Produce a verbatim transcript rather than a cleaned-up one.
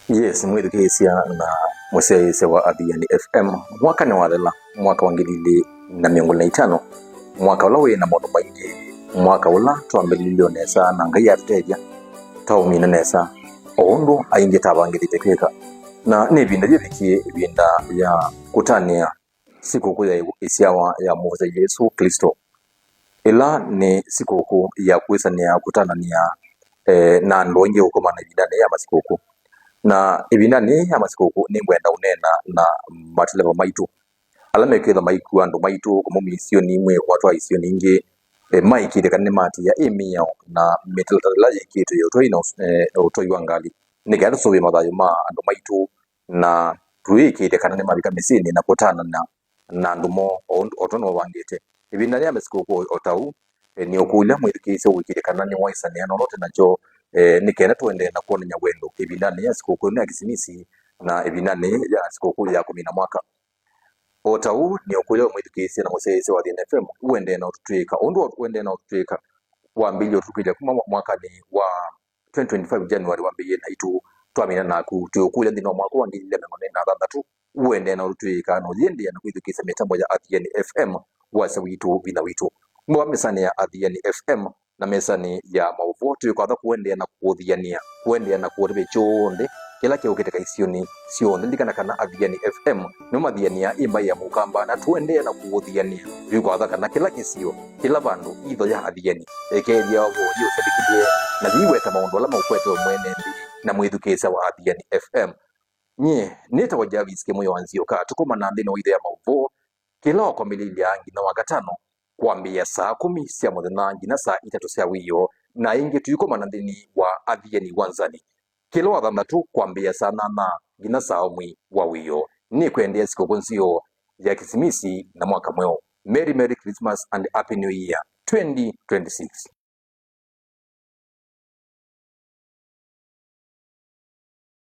Yes, mwĩthukĩĩsya na mũsyaĩĩsya wa Athiani F M, mwaka nĩwathela, mwaka wa ngili ilĩ na mĩongo ĩlĩ na itano, mwaka ũla wĩ na maũndũ maingĩ, mwaka ũla twambĩlĩlye nesa na Ngai atũtethya twaũmina nesa, o ũndũ aingĩ tavangĩthĩte kwĩka. Na nĩ ĩvinda yĩvikie, ĩvinda ya kũtanĩa sikũkũ ya ĩsyawa ya Mwĩai Yesũ Klĩsto, ĩla nĩ sikũkũ ya kwĩsanĩa kũtananĩa, eh, na andũ aingĩ kũkomana ĩvindanĩ ya masikũkũ. Na ĩvindanĩ ya masikũkũ, nĩngwenda ũneena na mateleva maitũ, ala mekwĩthwa maikua andũ maitũ kuma isionĩ imwe kwatwaa isionĩ ingĩ, eh, maĩkĩĩte kana nĩmaatĩĩa ĩ mĩao na mĩtalatala ĩla yĩkĩtwe ya ũtwai na ũs-, eh, ũtwai wa ngalĩ, nĩ kana tũsũvĩe mathayũ ma andũ maitũ, na tũĩkĩĩte kana nĩmavika mĩsyĩnĩ na kũtanana na andũ moo o ũndũ, o tondũ mavangĩte. Ĩvindanĩ ya masikũkũ o ta ũu, eh, nĩ ũkũlya mwĩthukĩĩsya ũĩkĩĩte kana nĩwaĩsanĩa na ũla ũte nakyo, eh, nĩ kenda tũendee na kwonany'a wendo ĩvindanĩ ya sikũkũ ĩno ya Kĩsimisi na ĩvindanĩ ya sikũkũ ya kũmina mwaka. O ta ũu, nĩ ũkũlya mwĩthukĩĩsya na mũsyaĩĩsya wa Athiani F M, ũendee na ũtũtw'ĩĩka ũndũ ũendee na ũtũtw'ĩĩka wambĩlĩlye ũtũtw'ĩĩkya kuma mwa-, mwakanĩ wa twenty twenty-five January wambĩĩe naitũ twamina naku. Twĩũkũlya nthĩnĩ wa mwaka wa ngili ilĩ na mĩongo ĩlĩ na thanthatũ, ũendee na ũtũtw'ĩĩka na ũyĩendeea na kwĩthukĩĩsya mĩtambo ya Athiani F M, wasya witũ, vinya witũ. Kuma mesanĩ ya Athiani F M na mesanĩ ya maũvoo, twĩkwatha kũendeea na kũũthianĩa, kũendeea na kũũtavya kyonthe kĩla kĩũkĩte isionĩ syonthe. Lilikana kana Athiani F M nĩmathianĩa ĩ mbaĩ ya Mũkamba, na tũendeea na kũũthianĩa, twĩkwatha kana kĩla kĩsio, kĩla vandũ, itho ya Athiani ĩkeethĩa vo yĩũsyalikilye na yĩiweta maũndũ ala maũkwete we mwene nthĩ na mwĩthukĩĩsya wa Athiani F M. Nyie nĩtawa Jarvis Kĩmũyo wa Nzioka. Tũkomana nthĩnĩ wa itho ya maũvoo kĩla wa kwambĩlĩlya nginya Wakatano, kwambĩĩa saa kũmi sya mũthenya nginya saa itatũ sya wĩoo, na ĩngĩ tũikomana nthĩnĩ wa Athiani Wanzani kĩla Wathanthatũ kwambĩĩa saa nana nginya saa ũmwe wa wĩoo. Nĩkwendea sikũkũ nzeo ya Kĩsimisi na mwaka mweũ. Merry, Merry Christmas and Happy New Year twenty twenty-six.